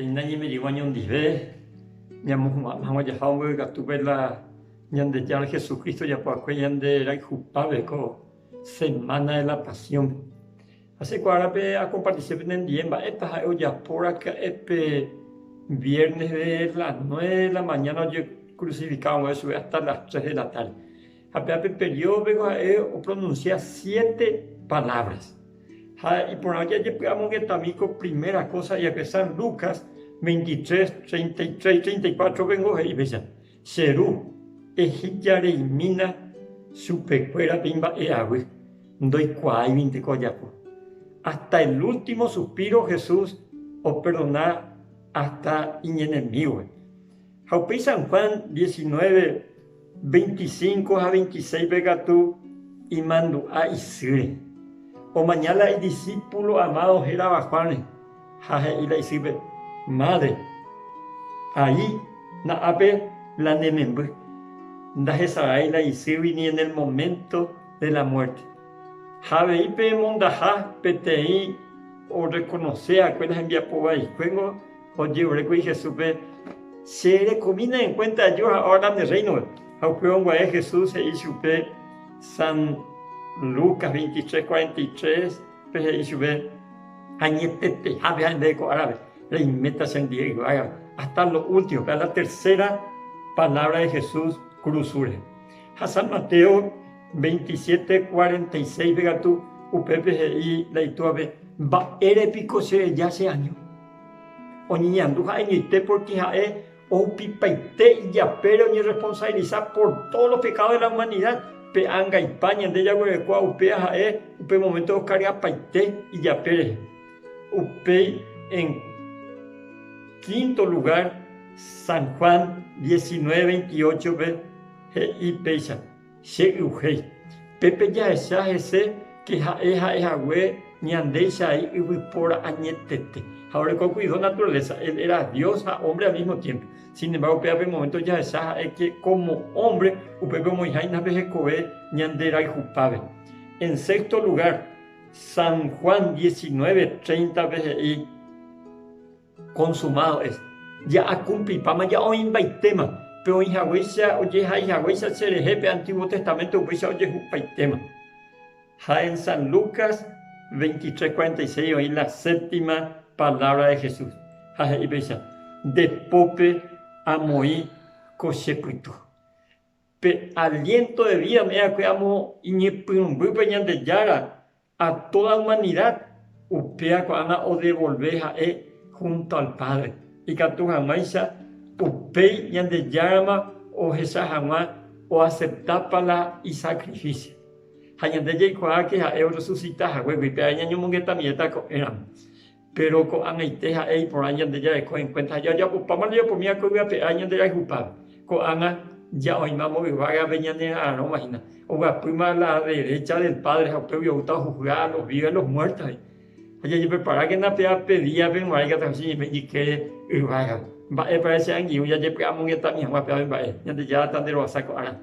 Péina ñeme'ẽva oñondive ñamohu'ã hag̃ua jaha omboykatúpe la Ñandejára Jesucristo ojapo'akue ñande rayhupápe ko Semana de la Pasión-pe. Ha che ko árape akompartise penendie mba'épa ha'e ojapo raka'e pe viernes de las nueve de la mañana ojecrucificárõ chupe hasta las tres de la tarde. Ha péva pe periodo-pe ha'e opronunsia siete palabras. Ha iporã jajepy'amongetami ko primera cosa he'iakue San Lucas 23, 33, 34-pe ningo he'i péicha, Che Ru, ehejareimína chupekuéra pe imba'e'avy, ndoikuaáiguinte ko ojapo. Hasta el último suspiro Jesús operdona hasta iñenemígope. Ha upéi San Juan 19, 25 ha 26-pe katu imandu'a isýre. Omaña la idisípulo amado hérava Juan-re ha he'i la isýpe, Madre, aí na'ápe la ne memby. Ndahesarái la isýgui ni en el momento de la muerte. Ha avei pe mondaha peteĩ orrekonose va'ekue la hembiapo vaikuéngo Ojerurékuri Jesúspe, Che rekomína enkuénta aju ha óra nde rréinope. Ha upévo guare Jesús he'i chupe, San Lucas 23, 43 pe he'i chupe, Añetetehápe ha'e ndéve ko árape, reiméta chendie yvágape. Hasta lo último, péva la tercera palabra de Jesús kurusu rehe. Ha San Mateo 27, 46 pe katu upépe he'i la itúvape, Mba'ére piko che reja che año? Oñeñandu ha'eñoite pórke ha'e ohupipaite ijapére oñerresponsabilisa por todos los pecados de la humanidad, pe angaipa ñande jaguerekóva upéva ha'e upe momento okargapaite ijape rehe. Upéi en quinto lugar San Juan 19:28-pe he'i péicha. Che y'uhéi. Pépe jahecha hese ke ha'e ha'e hague ñandéichai yvypóra añetete. Ha oreko cuidó naturaleza, él era Dios ha hombre al mismo tiempo. Sin embargo, péva pe momento jahecha ha'e ke como hombre upépe omoĩha hína pe hekove ñande rayhupápe. En sexto lugar, San Juan 19:30 pe he'i. Consumado es. Ja akumplipáma, ja oĩmbaitéma. Pe oĩ haguéicha, ojehai haguéicha cherehe pe Antiguo Testamento upéicha ojehupaitéma. Ha en San Lucas 23:46 oĩ la séptima palabra de Jesús. Ha he'i péicha, Nde pópe amoĩ ko che pytu. Pe aliento de vida ome'ẽ va'ekue amo iñepyrũmbýpe Ñandejára A toda humanidad, upéva ko'ág̃a odevolve ha'e junto al Padre, ikatu hag̃uáicha upéi Ñandejárama ohecha hag̃ua oaseptápa la isakrifísio. Ha ñande jaikuaáke ha'e orresusita haguégui, péva ñañomongetamiéta ko'ẽramo. Péro ko'ag̃aite ha'e iporã ñande jareko enkuénta ha jajapopáma jajapomíva ko yvyape'a ñande rayhupápe. Ko'ág̃a ja oĩmamo yvágape ñanera'arõva hína, oguapýma la derécha del Padre ha upégui oúta ohusga a los vivos y a los muertos he'i. Ha jajepreparákena péva pe díape g̃uarã ikatu che ñe'ẽ ijykére yvágape. Mba'épa che angirũ jajepy'amongetami hag̃ua péva pe mba'e? Ñandejára tanderovasa ko ára.